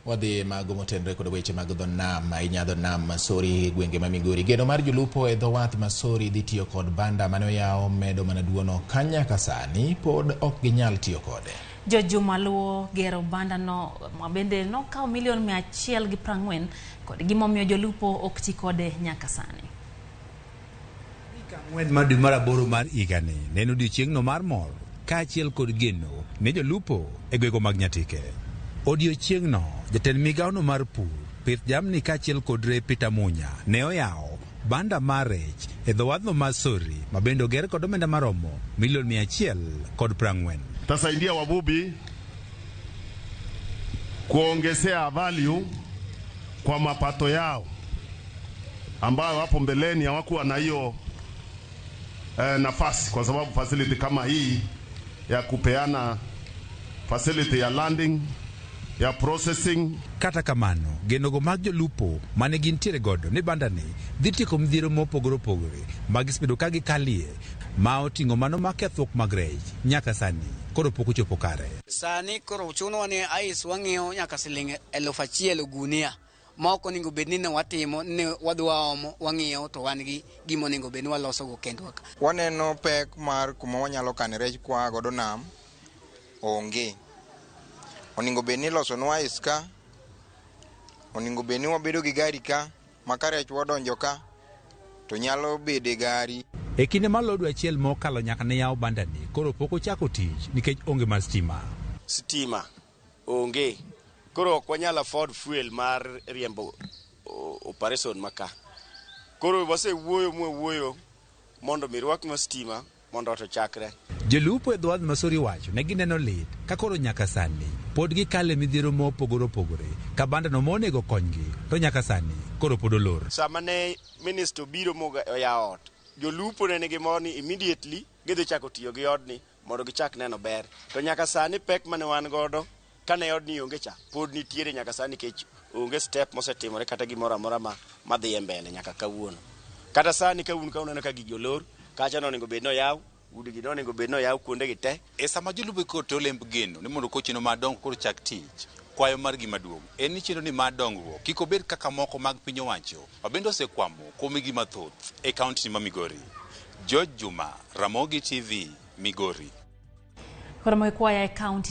Wadhi mago motenore kod weche mag dho nam, ahinya dho nam Masori, gwenge ma Migori. Geno mar jolupo e dho wath Masori dhi tiyo kod banda mane oyaw medo mana duono ka nyaka sani pod ok ginyal tiyo kode. Jojuma luwo gero bandano ma bende nokawo milion 140 kod gimomiyo jolupo ok ti kode nyaka sani. 4 mar dwe mar aboro mar higani ne en odiechieng'no mar mor kaachiel kod geno ne jolupo e gwego mag Nyatike. Odiechieng'no, jatend migawono mar pur, pith jamni kaachiel kod ree Peter Munya ne oyawo banda mar rech e dho wadhno mar Sori ma bende oger kod omenda maromo milion 140. Tasaidia wavuvi kuongezea value kwa mapato yao ambayo hapo mbeleni hawakuwa na hiyo nafasi, kwa sababu facility kama hii ya kupeana facility ya landing ya processing. Kata kamano, genogo mag jolupo mane gintiere godo ni bandani dhi tieko midhiero mopogore opogore ma gisebedo ka gikalie ma oting'o mano mar kethruok mag rech nyaka sani koro pok ochopo kare. Sani koro chunowa ni ice wang'iewo nyaka siling 1000 ogunia ma ok onego bed ni ne watimo ni wadhi waomo wang'iewo to wan gi gima onego bed ni walosogo kendwa ka. Waneno pek mar kuma wanyalo kane rech kwa godo nam onge. Onego bed ni ilosonwa ice ka, onego bed ni wabedo gi gari ka ma ka rech odonjo ka to nyalo bedo e gari. E kinde maloyo dwe achiel mokalo nyaka ne yaw bandani koro pok ochako tich nikech onge mar stima. Stima onge, koro ok wanyal afford fuel mar riembo operation maka. Koro wasewuoyo mwawuoyo mondo mi rwaknwa stima mondo ot ochakre. Jolupo e dho wadh Masori wacho ne gineno lit ka koro nyaka sani pod gikale midhiero mopogore opogore ka bandano monego konygi to nyaka sani koro pod olor. Sama ne minister obiro moyawo ot, jolupo ne nigi mor ni immediately gidhi chako tiyo gi odni mondo gichak neno ber. To nyaka sani pek mane wan godo kane odni onge cha pod nitiere nyaka sani nikech onge step mosetimore kata gimoro amora madhi e mbele nyaka kawuono. Kata sani ka un ka uneno ka gigi olor, kacha nonego bed noyaw, udigi nonego bed noyaw kuonde gi te. E sama jolupo koro to olemb geno ni mondo kocheno mar dongruok koro chak tich, kwayo margi maduong' en ni chenro ni mar dongruok kik obed kaka moko mag piny owacho ma bende osekwamo kuom higni mathoth e kaunti ma Migori. George Juma, Ramogi TV, Migori. Koro mokwaya e kaunti no.